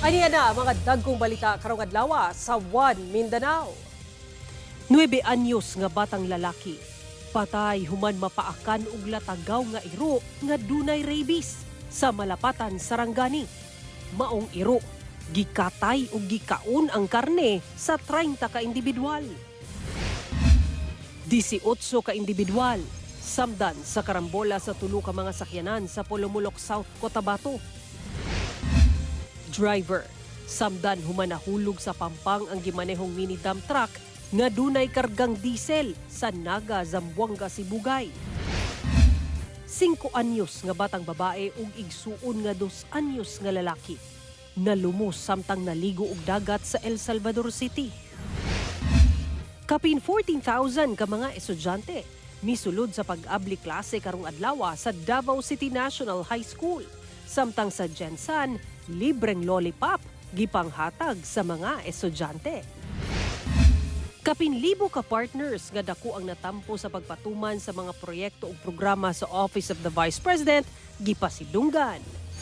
Aniya na mga dagkong balita karong adlaw sa One Mindanao. 9 anyos nga batang lalaki patay human mapaakan og latagaw nga iro nga dunay rabies sa Malapatan, Sarangani. Maong iro, gikatay ug gikaon ang karne sa 30 ka individual. 18 ka individual samdan sa karambola sa tulo ka mga sakyanan sa Polomolok, South Cotabato. Driver samdan human nahulog sa pampang ang gimanehong mini dump truck nga dunay kargang diesel sa Naga, Zamboanga, Sibugay. 5 anyos nga batang babae ug igsuon nga 2 anyos nga lalaki nalumos samtang naligo og dagat sa El Salvador City. Kapin 14,000 ka mga estudyante misulod sa pag-abli klase karong adlaw sa Davao City National High School. Samtang sa GenSan, libreng lollipop gipanghatag sa mga estudyante. Kapin libo ka partners nga dako ang natampo sa pagpatuman sa mga proyekto ug programa sa Office of the Vice President gipasidunggan.